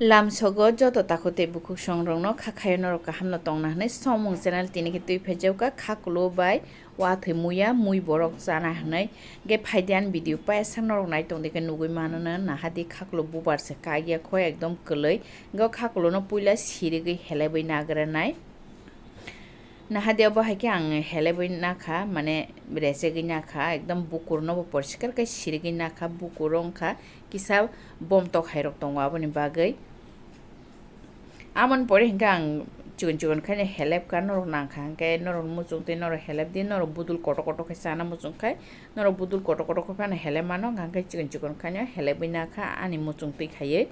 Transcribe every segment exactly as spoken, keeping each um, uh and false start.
Lamsogo joto takhuk tei bukhuk songrokno kha khayo norok kahamno tongna hwnwi Somung channel tini khe twi phaijak kha, kha kulo bai wathwi muya mui borok chana hwnwi. Ge phaidi ani video paisa norok nai tongdi khe nugwi mano no nahadi kha kulo bubar se kagya kho ekdom kwlwi. Ge o kha kulo no puila sirigwi helebwi nagranai. Nahadi obo hai khe ang helebwi nakha, mane rechegwi nakha, ekdom bukur no bo poriskar khe sirigwi nakha, bukur wngkha kisa bom tok hai rok tongo aboni bagwi. Amoni pore hinkhe ang chikon chikon khaino helep kha, norok nang kha hinkhe norok muchung twi norok helep di, norok budul kotor kotor khe chana muchung khai, norok budul kotor kotor khe phano helep mano, hwnkhe chikon chikon khaino helepwi nakha ani muchung twi khaiwi.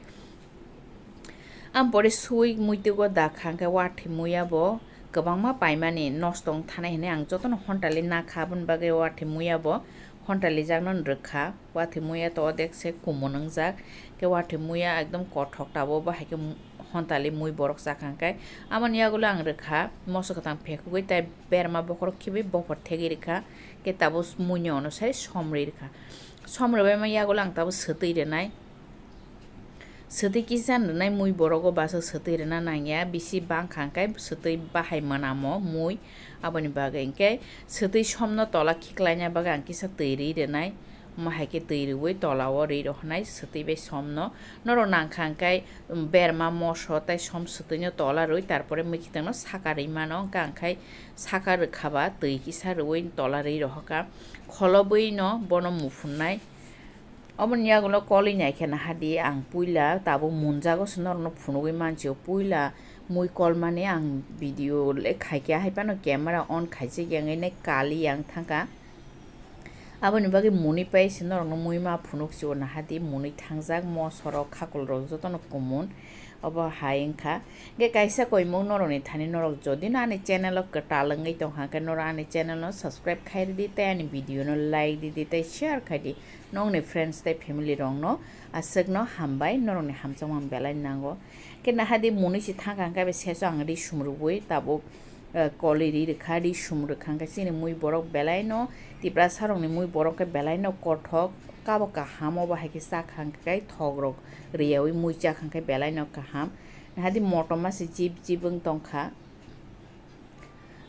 Am pore sui muitwgo da kha hwnkhe wathwi muya bo kwbangma paimani nosto wng thanai hinwi ang jotono hontali nakha, aboni bagwi wathwi muya bo hontalijakno rwkha. Wathwi muya to odek se kumun wngjak, khe wathwi muya ekdom kothok tabuk, bo hai khe hontali mui borok chakha hwnkhe. Amoni yagulo ang rwkha moso kwthang phekugwi tei berma bokhorok khibwi bophor thegwi rwkha, khe tabuk muini ono sai somrwi rwkha. Somrwbaima yagulo ang tabuk swtwi rwnai. Swtwi kisa rwnai mui borogo basa swtwi rwna nangya, bisi bangkha hwnkhe swtwi bahai mwnamo mui, aboni bagwi hwnkhe swtwi somno tola khiklaina bagwi ang kisa twi rwi rwnai. Omo hai khe twi rwi tola o rwi rohornai swtwi bai somno. Norok nang kha hwnkhe, um, berma moso tei som swtwino tola rwi, tarpore mwkhitwngno saka rwi mano, hwnkhe ang khai saka rwkha ba twi kisa rwi tola rwi rohorkha. Kholobwi no bono muphunai. Oboni yagulo kolwi nai khe nahadi ang puila tabuk munjago se norokno phunugwi manchio. Puila mui kolmani ang video le khaikhe hai phano camera on khaijak ya wngwi nai kali yang thangkha. Aboni bagwi muni pai se norokno mui ma phunuk sio nahadi muni thangjak mosorok khakulrok jotono kumun. Obo hai wngkha. Hwnkhe kaisa koimung norokni thani norok jodi no ani channel o kwtal wngwi tongkha hwnkhe norok ani channel no subscribe khai rwdi tei ani video no like rwdi tei share khaidi. Nokni friends tei family rokno aswkno hambai, norokni hamjakmani belai nango. Khe nahadi muni se thangkha hwnkhe bai seso ang ri sum rwui tabuk, eh, kolwi ri rwkha, ri sum rwkha hwnkhe chini mui borok belaino, Tiprasa rokni mui borok khe belaino kothok, kabo kaham obo hai khe chakha hwnkhe thok rok riyaui mui chakha hwnkhe belaino kaham. Nahadi motom ma se jip jip wng tongkha.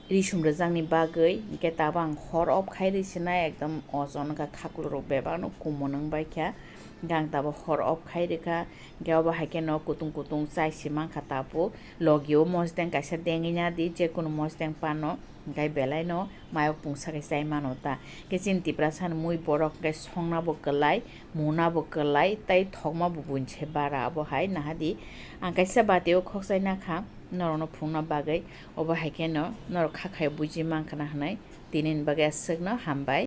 Ri sum rwjakni bagwi, hwnkhe tabuk ang hor off khai rwi sinai, ekdom ojon wngkha khaklurok bebakno kumun wng bai kha, hwnkhe ang tabuk hor off khai rwkha, hwnkhe obo hai kheno kutung kutung chai se mankha tabuk, logio mosdeng kaisa dengwi nadi, jekunu mosdeng pano, hwnkhe belaino mayok pungsa khe chai mano ta, hwnkhe chini Tiprasani mui borok hwnkhe songna bo kwlai, muna bo kwlai, tei thokma bo buini se bara, abo hai nahadi ang kaisa batio khokchai nakha. Norokno phunukna bagwi, obo hai kheno norok kha khaio buji mankha na hwnwi, tinini bagwi aswkno hambai.